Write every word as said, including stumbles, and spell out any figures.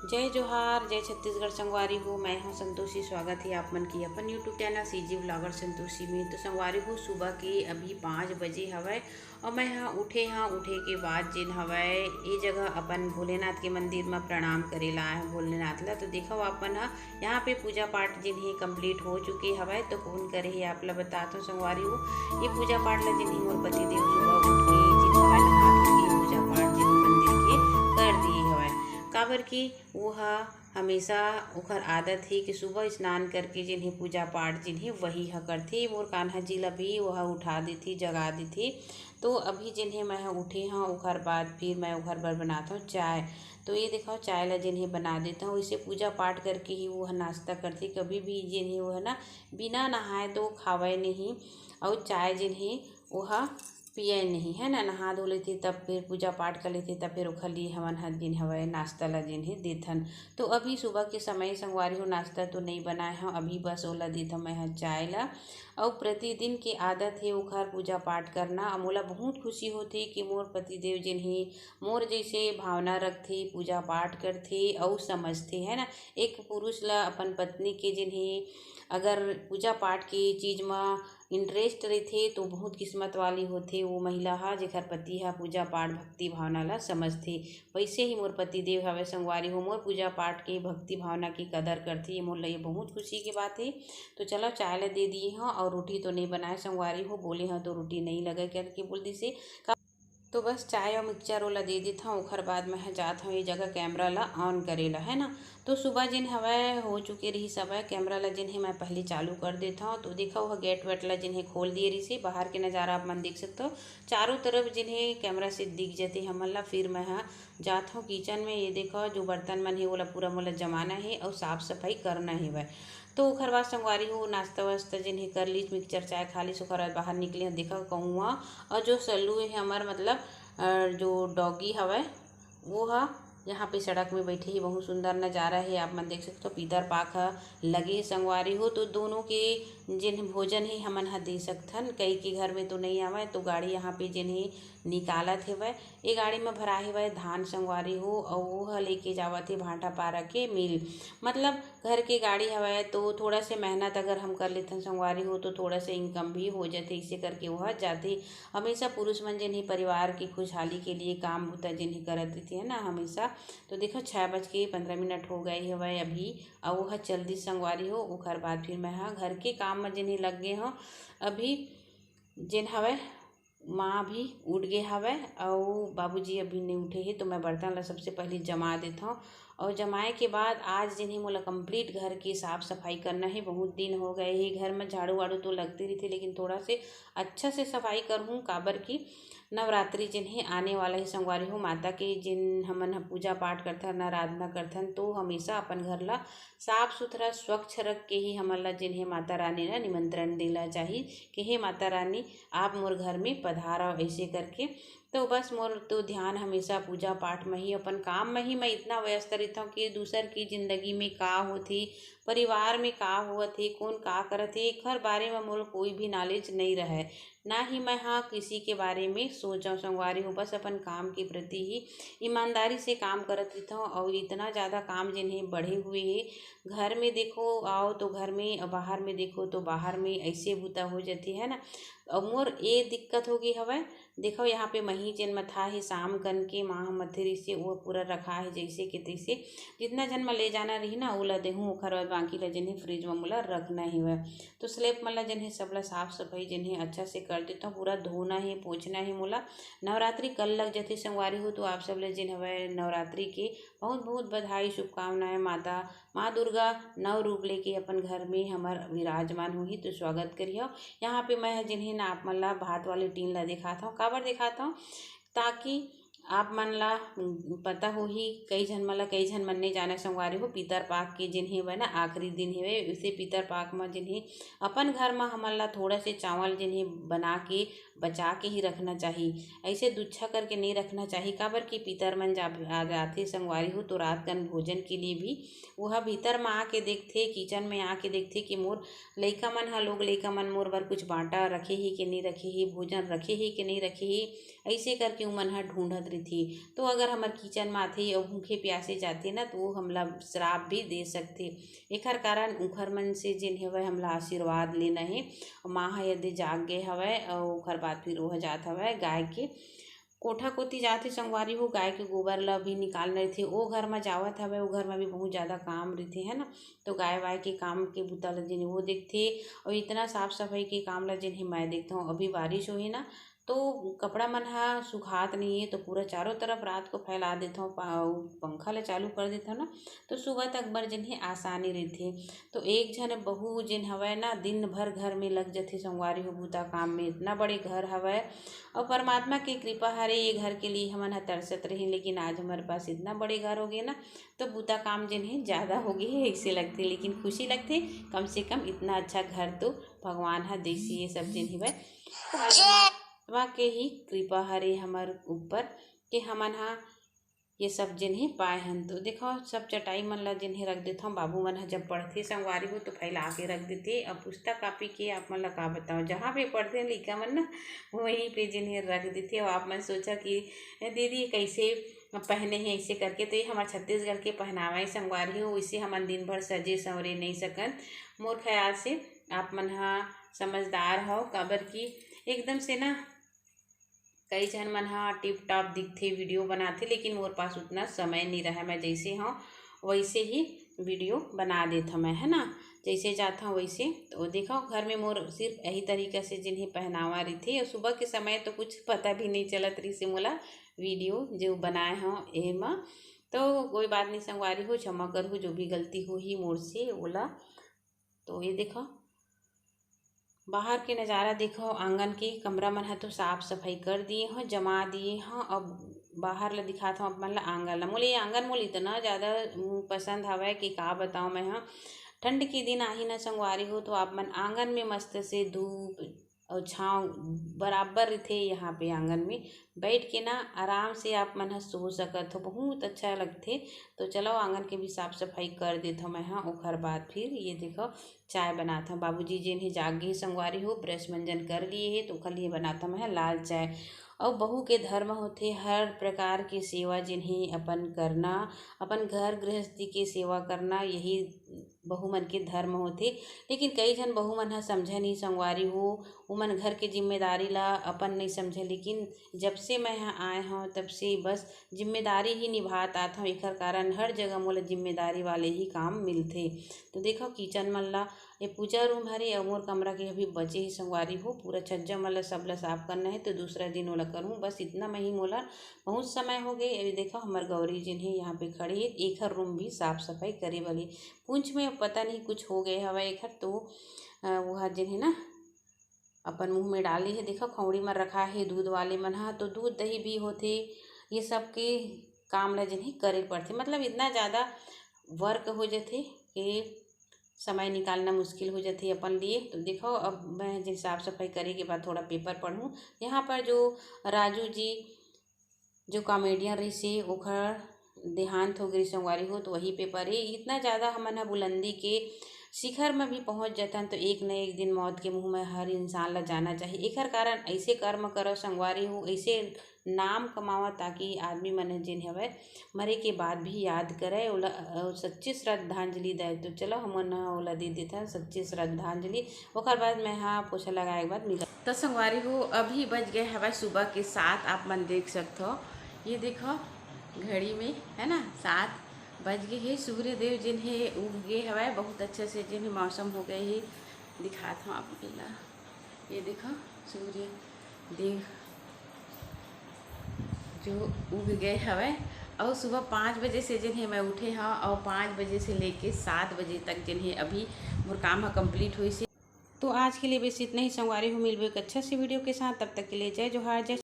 जय जोहार, जय छत्तीसगढ़ संगवारी हो। मैं हूँ संतोषी, स्वागत है आप मन की अपन YouTube channel CG vlogger Santoshi में। तो संगवारी हो, सुबह के अभी पाँच बजे हवय और मैं हाँ उठे हाँ। उठे के बाद जेन हवय, ये जगह अपन भोलेनाथ के मंदिर में प्रणाम करे ला आए हूँ भोलेनाथ ला। तो देखो आप मन हा, यहाँ पे पूजा पाठ जेन हे complete हो चुके हवय। तो कौन करे हे आप ला बतात हूँ संगवारी हो, ये पूजा पाठ ला जेन हे मोर पति देव सुबह उठ के जेन हवय नहा धो के पूजा पाठ जेन मंदिर के कर दिए हवय। काबर कि वो हा हमेशा ओखर आदत हे कि सुबह स्नान करके जेन हे पूजा पाठ जेन हे वही ह करथे। मोर कान्हा जी ला भी वो हा उठा देथे, जगा देथे। तो अभी जेन हे मैं ह उठे हूँ, ओखर बाद फिर मैं ओखर बर बनात हूँ चाय। तो ये देखो, चाय ला जेन हे बना देता हूँ। इसे पूजा पाठ करके ही वो ह नाश्ता करथे। कभी भी जेन हे वो ह ना बिना नहाए तो खावय नहीं, और चाय जेन हे वो ह पिए नहीं, है ना। नहा धो लेथे, तब फिर पूजा पाठ कर लेथे, तब फिर ओखर लिए हमन ह जेन हवय नाश्ता ला जेन हे देथन। तो अभी सुबह के समय संगवारी हो, नाश्ता तो नहीं बनाए हूँ, अभी बस ओला देथव मैं ह चाय ला। अउ प्रतिदिन के आदत हे ओखर पूजा पाठ करना। अउ मोला बहुत खुशी होथे कि मोर पतिदेव जेन हे मोर जैसे भावना रखथे, पूजा पाठ करथे अउ समझथे, है ना। एक पुरुष ला अपन पत्नी के जेन हे अगर पूजा पाठ के चीज म इंटरेस्ट रहिथे तो बहुत किस्मत वाली होथे वो महिला हा, जेकर पति हा पूजा पाठ भक्ति भावना ला समझथे। वैसे ही मोर पति देव हवे संगवारी हो, मोर पूजा पाठ के भक्ति भावना की कदर करथे। ये मोर लिए बहुत खुशी की बात है। तो चलो, चाय ला दे दी हूँ और रोटी तो नहीं बनाए संगवारी हो, बोले हूँ तो रोटी नहीं लगे करके बोल दी से। तो बस चाय और मिक्सचर ओला दे देत हूँ, ओखर बाद मैं ह जात हूँ ये जगह कैमरा ला ऑन करे ला, है ना। तो सुबह जिन हवय हो चुके रही सब, कैमरा ला जिन है मैं पहले चालू कर देत हूँ। तो देखा, वह गेट वेट ला जिन है खोल दिए रही से, बाहर के नज़ारा आप मन देख सकते हो। चारों तरफ जिन है कैमरा से दिख जाते हमन ला। फिर मैं ह जात हूँ किचन में। ये देखो, जो बर्तन मन है, ओला पूरा मोला जमाना है और साफ सफाई करना है वह। तो ओखर बाद संगवारी हो, नाश्ता वास्ता जिन है कर लीस, मिक्सचर चाय खा लीस, ओखर बाद बाहर निकले हैं, देखा कौआ और जो सल्लू है हमार, मतलब, अ, जो डॉगी हवय, वो ह यहाँ पे सड़क में बैठे ही। बहुत सुंदर नज़ारा है, आप मन देख सकते हो। पीतर पाख ह लगे है संगवारी हो, तो दोनों के जिन भोजन है हमन ह दे सकथन। कई के घर में तो नहीं आवय, तो गाड़ी यहाँ पे जिन है निकालत हेवय। ये गाड़ी में भरा हेवय धान संगवारी हो, अउ वो ह लेके जावत हे भाटापारा के मिल। मतलब, घर के गाड़ी हवय, तो थोड़ा से मेहनत अगर हम कर लेथन संगवारी हो, तो थोड़ा से इनकम भी हो जाथे। इसे करके वो ह जाथे। हमेशा पुरुष मन जेन ही परिवार की खुशहाली के लिए काम बुता जेन ही करत रहिथे, है ना, हमेशा। तो देखो, छः बज के पंद्रह मिनट हो गए हवय अभी, अउ वो ह चल दिस संगवारी हो। ओखर बाद फिर मैं ह घर के काम में जेन ही लग गए हूँ अभी। जेन हवय, माँ भी उठ गे हवय अउ बाबूजी अभी नइ उठे हे, तो मैं बर्तन ला सबसे पहले जमा देथव। अउ जमाए के बाद आज जेन हे मोला complete घर के साफ सफाई करना हे। बहुत दिन हो गए हे, घर में झाड़ू वाड़ू तो लगते रहिथे, लेकिन थोड़ा से अच्छा से सफाई करहूँ, काबर कि नवरात्रि जेन हे आने वाला हे संगवारी हो। माता के जेन हमन ह पूजा पाठ करथन, आराधना करथन, तो हमेशा अपन घर ला साफ सुथरा स्वच्छ रख के ही हमन ला जेन हे माता रानी ला निमंत्रण देला चाही कि हे माता रानी, आप मोर घर में पधारव, ऐसे करके। तो बस मोर तो ध्यान हमेशा पूजा पाठ में ही, अपन काम में ही मैं इतना व्यस्त रहता हूँ कि दूसर की जिंदगी में का होथे, परिवार में का होवत हे, कौन का करत हे, एखर बारे में मोर कोई भी knowledge नहीं रहे, ना ही मैं हा किसी के बारे में सोचव संगवारी हो। बस अपन काम के प्रति ही ईमानदारी से काम करत रहता हूँ। और इतना ज़्यादा काम जिन हे बढ़े हुए हे, घर में देखो आओ तो घर में, बाहर में देखो तो बाहर में, ऐसे बुता हो जाती है ना। और मोर ये दिक्कत हो गई हवय, देखो, यहाँ पे मही जेन मथा हे, शाम कन के माँ ह मथे रहिसे, वो पूरा रखा है जैसे के तैसे। जितना जन म ले जाना रही ना, ओला देहूँ, ओखर बाद बाकी ला जेन हे फ्रिज म मोला रखना हेवय। तो स्लैब मन ला जेन हे सबला साफ सफाई जेन हे अच्छा से कर देता हूँ। पूरा धोना हे, पोछना हे मोला। नवरात्रि कल लग जथे संगवारी हो, तो आप सब ले जेन हवय नवरात्रि के बहुत बहुत बधाई, शुभकामनाएं। माता, माँ दुर्गा नौ रूप लेके अपन घर में हमर विराजमान होही, तो स्वागत करिहो। यहाँ पे मैं ह जेन हे ना आप मन ला भात वाले टीन ला दिखात हूँ। काबर दिखात हूँ? ताकि आप मन ला, उम, पता होही, कई झन मन ला, कई झन मन नइ जानय संगवारी हो, पीतर पाक के जेन हेवय ना, आखिरी दिन हेवय। इसे पीतर पाक म जेन हे अपन घर म हमन ला थोड़ा से चावल जेन हे बना के बचा के ही रखना चाही। ऐसे दुच्छा करके नहीं रखना चाही, काबर कि पितर मन जा, आ जाथे संगवारी हो, तो रात कन भोजन के लिए भी वो ह भीतर म आके देखथे, किचन में आके देखथे कि मोर लइका मन ह, लोग लइका मन मोर बर कुछ बांटा रखे ही कि नहीं रखे ही, भोजन रखे ही कि नहीं रखे ही, ऐसे करके उमन ह ढूंढत रहिथे। तो अगर हमर किचन म आथे अउ भूखे प्यासे जाथे ना, तो वो हमला श्राप भी दे सकथे। एखर कारण उखर मन से जेन हवय, हमला आशीर्वाद लेना हे। माँ ह यदि जाग गे हवय अउ ओखर बाद फिर ओह जात हवय गाय के कोठा कोती जात हे संगवारी हो, गाय के गोबर ल भी निकालना रहिथे। ओ घर म जावत हवय, ओ घर म भी बहुत ज्यादा काम रहिथे, है ना। तो गाय वाय के काम के बुता ल जेन हे वो देखथे, अउ इतना साफ सफाई के काम ल जेन हे मैं देखथव। अभी बारिश होही ना, तो कपड़ा मन ह सुखात नहीं है, तो पूरा चारों तरफ रात को फैला देथव, पा-, पंखा ल चालू कर देथव ना, तो सुबह तक बर जेन हे आसानी रहिथे। तो एक झन बहू जेन हवय ना, दिन भर घर में लग जथे संगवारी हो, बुता काम में। इतना बड़े घर हवय, अउ परमात्मा के कृपा हरे, ये घर के लिए हमन ह तरसत रहे, लेकिन आज हमारे पास इतना बड़े घर हो गए ना, तो बुता काम जेन हे ज्यादा हो गए हे, ऐसे लगथे, लेकिन खुशी लगथे, कम से कम इतना अच्छा घर तो भगवान ह देसी। ये सब जेन हवय, तो परमात्मा के ही कृपा हरे हमर ऊपर, के हमन ह ये सब जेन हे पाए हन। तो देखो, सब चटाई मन ला जेन हे रख देथव। बाबू मन ह जब पढ़थे संगवारी हो, तो फैला के रख देथे। अब पुस्तक कापी के आप मन ला का बताओ, जहाँ पे पढ़थे लइका मन ना, वहीं पे जेन हे रख देथे। और आप मन सोचा कि "ए दीदी, कैसे पहने हे ऐसे करके?" तो ये हमारे छत्तीसगढ़ के पहनावा है संगवारी हो, इसे हमन दिन भर सजे संवरे नहीं सकन। मोर ख्याल से आप मन ह समझदार हो, काबर कि एकदम से ना कई झन मन ह टिप टॉप दिखथे, वीडियो बनाथे, लेकिन मोर पास उतना समय नहीं रहे। मैं जैसे हूँ वैसे ही वीडियो बना देत हूँ मैं, है ना, जैसे जात हूँ वैसे। तो देखो, घर में मोर सिर्फ यही तरीका से जेन हे पहनावा रहिथे। और सुबह के समय तो कुछ पता भी नहीं चलत रहिसे मोला वीडियो जो बनाए हूँ एमा। तो कोई बात नहीं संगवारी हो, क्षमा करहू जो भी गलती होही मोर से ओला। तो ये देखो, बाहर के नजारा देखो, आंगन के कमरा मन ह तो साफ सफाई कर दिए हो, जमा दिए हो। अब बाहर ला दिखात हो आप मन ला, आंगन ला। मोला ये आंगन मोला इतना ज्यादा, उम, पसंद हवय कि का बताओ मैं ह। ठंड के दिन आही ना संगवारी हो, तो आप मन आंगन में मस्त से धूप और छांव बराबर रहिथे। यहाँ पे आंगन में बैठ के ना आराम से आप मन ह सो सकत हो, बहुत अच्छा लगथे। तो चलो, आंगन के भी साफ सफाई कर देत हो मैं ह। ओखर बाद फिर ये देखो, चाय बनात हव। बाबूजी जेन हे जाग गे हे संगवारी हो, ब्रश मंजन कर लिए हे, तो ओखर लिए बनात हव मैं ह लाल चाय। अउ बहू के धर्म होथे हर प्रकार के सेवा जेन हे अपन करना, अपन घर गृहस्थी के सेवा करना, यही बहू मन के धर्म होथे। लेकिन कई झन बहू मन ह समझे नहीं संगवारी हो, उमन घर के जिम्मेदारी ला अपन नहीं समझे। लेकिन जब से मैं ह आए हव, तब से बस जिम्मेदारी ही निभात आत हव। एखर कारण हर जगह मोला जिम्मेदारी वाले ही काम मिलथे। तो देखो, किचन मन ला, ये पूजा रूम हरे अउ मोर कमरा के अभी बचे ही संगवारी हो, पूरा छज्जा मन ला सब ला साफ करना है, तो दूसरा दिन ओला करूँ। बस इतना में ही मोला बहुत समय हो गए। अभी देखो, हमर गौरी जिन है यहाँ पे खड़े है, एखर रूम भी साफ सफाई करे वाली। पूंछ में अब पता नहीं कुछ हो गए हवा एखर, तो अ, वो हा जिन है ना, अपन मुंह में डाली है। देखो, खौड़ी मन रखा है दूध वाले मन हा, तो दूध दही भी होथे, ये सब के काम ला जिन है करे पड़थे। मतलब इतना ज्यादा वर्क हो जथे कि समय निकालना मुश्किल हो जथे अपन लिए। तो देखो, अब मैं जिन साफ सफाई करे के बाद थोड़ा पेपर पढ़ूँ। यहाँ पर जो राजू जी जो कॉमेडियन रहिसे, ओखर देहांत हो गे संगवारी हो, तो वही पेपर हे। इतना ज्यादा हमन ह बुलंदी के शिखर में भी पहुंच जथन, तो एक न एक दिन मौत के मुंह में हर इंसान ला जाना चाहिए। एखर कारण ऐसे कर्म करो संगवारी हो, ऐसे नाम कमावा, ताकि आदमी मन जेन हवय मरे के बाद भी याद करे ओला, अ, सच्ची श्रद्धांजलि दे। तो चलो, हमन ह ओला दे देथन सच्ची श्रद्धांजलि। ओकर बाद मैं हा पोछा लगाए के बाद मिला। तो संगवारी हो, अभी बज गए हवय सुबह के सात। आप मन देख सकत हो, ये देखो घड़ी में, है ना, सात बज गए हे। सूर्य देव जिन हे उग गए हवय, बहुत अच्छा से जिन हे मौसम हो गए हे। दिखात हूँ आप मन ला, ये देखो सूर्य देव जो उग गए हवय। और सुबह पाँच बजे से जिन हे मैं उठे हूँ और पाँच बजे से लेके सात बजे तक जिन हे अभी मोर काम ह कंप्लीट होइस हे। तो आज के लिए बस इतना ही संगवारी हो, मिलबो एक अच्छा से वीडियो के साथ। तब तक के लिए जय जोहार, जय